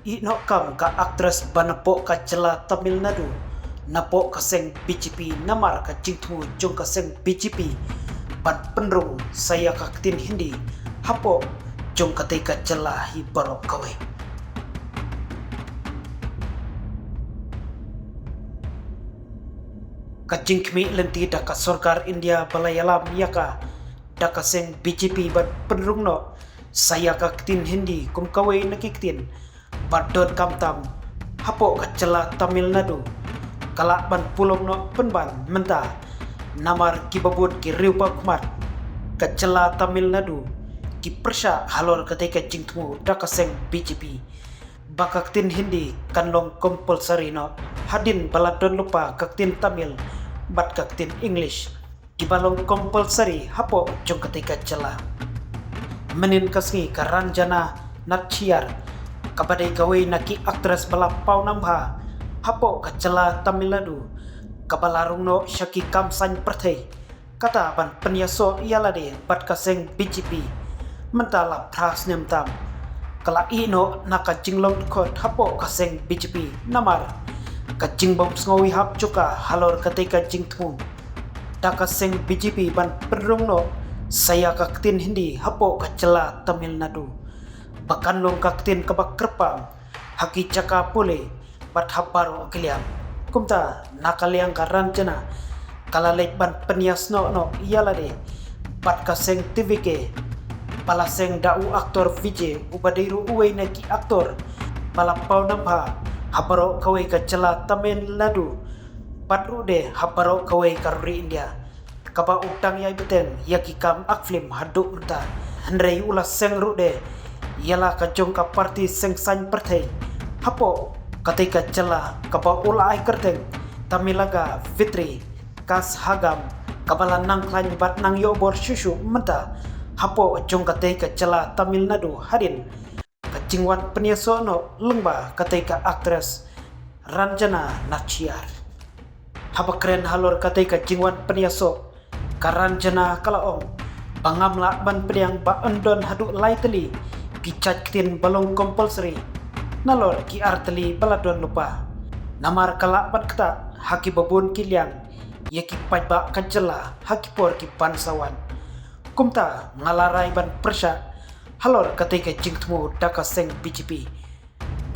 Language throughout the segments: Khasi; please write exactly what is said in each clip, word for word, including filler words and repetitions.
Ïehnoh kam ka actress ba napoh ka jylla Tamil Nadu napoh ka seng B J P namar ka jingthmu jong ka seng B J P ban pynrung sa ïa ka ktien Hindi hapoh jong katei ka jylla hi baroh kawei. Ka jingkhmih lynti da ka sorkar India ba la ïalam ïa ka da ka seng B J P ban pynrung noh sa ïa ka ktien Hindi kum kawei na ki ktien ba donkam tam hapoh ka jylla Tamil Nadu ka lah ban pulom noh pynban mynta. Namar kiba bun ki riew paw khmat ka jylla Tamil Nadu ki pyrshah halor katei ka jingthmu da ka seng B J P ba ka ktien Hindi kan long compulsory noh hadien ba la don lypa ka ktien Tamil bad ka ktien English kiba long compulsory hapoh jong katei ka jylla. Mynnin ka sngi ka Ranjana Natchiar kaba dei kawei na ki actress ba la paw nam bha hapoh ka jylla Tamil Nadu kaba la rung noh sha ki kam saiñ pyrthei kata ban pynïasoh ïa lade bad ka seng B J P mynta la phra snem tam ka la ïehnoh na ka jinglong dkhot hapoh ka seng B J P namar ka jingbym sngew ïahap jong ka halor katei ka jingthmu da ka seng B J P ban pynrung noh sa ïa ka ktien Hindi hapoh ka jylla Tamil Nadu ba kan long ka ktien kaba kyrpang ha ki jaka pule bad ha baroh ki liang. Kumta na ka liang ka Ranjana ka la leit ban pynïasnoh noh ïa lade bad ka seng T V K ba la seng da u actor Vijay uba dei ruh uwei na ki actor ba la paw nam bha ha baroh kawei ka jylla Tamil Nadu bad ruh de ha baroh kawei ka ri India kaba u dang ïai bteng ïa ki kam ak film haduh mynta. Hynrei u la seng ruh de ïa la ka jong ka party seng saiñ pyrthei hapoh katei ka jylla kaba u la ai kyrteng Tamilaga Vetri Kazhagam kaba la nang khlaiñ bad nang ïoh bor shuh shuh mynta hapoh jong katei ka jylla Tamil Nadu hadien ka jingwan pynïasoh noh lyngba katei ka actress Ranjana Natchiar. Haba kren halor katei ka jingwan pynïasoh ka Ranjana ka la ong ba ngam lah ban pdiang ba yn don haduh lai tylli ki jait ktien ba long compulsory nalor ki ar tylli ba la don lypa. Namar ka lah ban ktah ha kiba bun ki liang ïa ki paidbah ka jylla ha ki por ki ban sa wan. Kumta nga la rai ban pyrshah halor katei ka jingthmu da ka seng B J P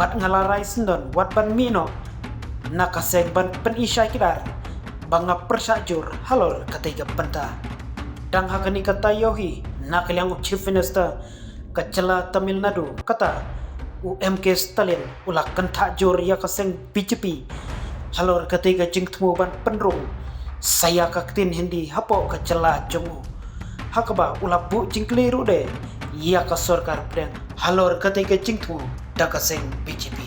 bad nga la rai syndon wat ban mih noh na ka seng ban pyni shai kdar ba nga pyrshah jur halor katei ka bynta. Dang ha kane ka taïew hi na ka liang u Chief Minister ka jylla Tamil Nadu kata u M K Stalin u la kynthah jur ïa ka seng B J P halor katei ka jingthmu ban pynrung sa ïa ka ktien Hindi hapoh ka jylla jong u ha kaba u la buh jingkylli ruh de ïa ka sorkar pdeng halor katei ka jingthmu da ka seng B J P.